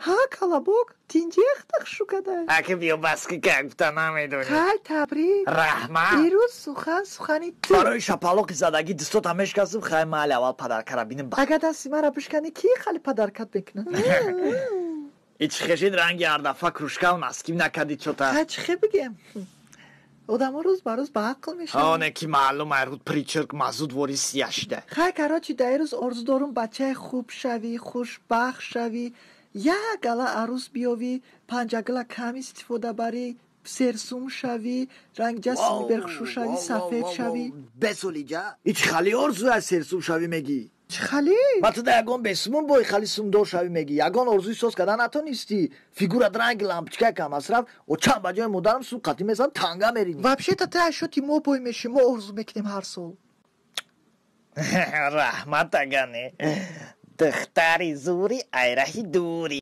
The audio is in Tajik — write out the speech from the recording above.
Ҳа, колобок, тинҷиахтах шукадай. Аки биё, бас ки, как гуфта намедонӣ. Хай, табрик. Раҳмат. Ирӯз сухан сухани ту. Барои шапалоқи задагӣ дӯстота мешкастум. Хай, майли, аввал подарка ра бинем. Агар дасти мара бишканӣ, ки хали подарка т мекунад? Ичи хешид, ранги ҳардафа кружка ву носки накади чота. Хай, чӣ хе бигем, одамо рӯз ба рӯз ба ақл мешаванд. Оне ки маълум, айруд причерк мазуд вори сия шида. Хай, короче, дар рӯз орзу дорум бачаи хуб шавӣ, хушбахт шавӣ, як гала арӯс биёвӣ, панҷагила кам истифода барӣ, серсум шавӣ, рангҷа симиберхушу шавӣ, сафед шавӣ. Бесолиҷа, ичи хали орзуя, серсум шавӣ мегӣ? Чӣ хали? Ма ту да ягон бесумун бой хали сумдор шавӣ мегӣ. Ягон орзуи соз кардан натонистӣ. Фигурат ранги лампочка кам масраф очам ба ҷои модарам сум қатӣ мезанам, танга меринӣ. Вообще-то ты ашоти мо бой мешӣ, мо орзу мекунем ҳар сол. Раҳмат, агане духтари зури айраҳи дури.